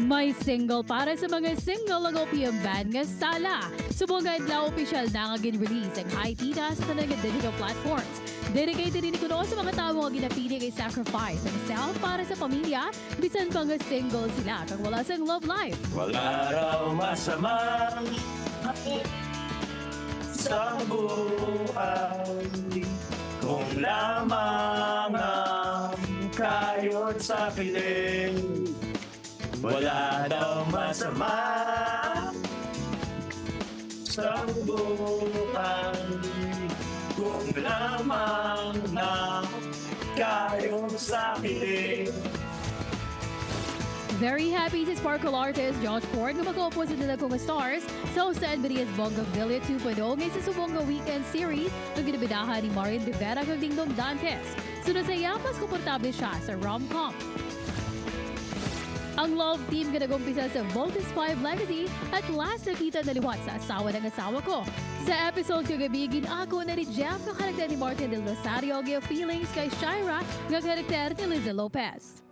May single para sa mga single ang OPM band nga Sala. Subong nga adlaw, opisyal na nga gin-release ang Hi Tita sa tanan nga digital platforms. Dedicated din kuno sa mga tawo nga ginapili kay sacrifice ang self para sa pamilya, bisan pa nga single sila kag wala sang love life. Wala raw masama sa buhay kung lamang ang kayod sa piling. Wala daw masama sa buhay kung lamang ang kayod sa piling. Very happy si Sparkle artist Josh Ford nga makaupod sa dala nga stars sa Jose Maria's Bonggavillia 2.0 ngay sa subong nga weekend series nga ginabidahan ni Marian Rivera kag Dingdong Dantes. Sunod sa iya, mas komportable siya sa rom-com. Ang love team nga nagumpisa sa Voltes 5 Legacy at last nakita na liwat sa Asawa ng Asawa Ko. Sa episode kagabi, ginako na ni Jeff nga karakter ni Martin Del Rosario ang feelings kay Shaira nga karakter ni Liza Lopez.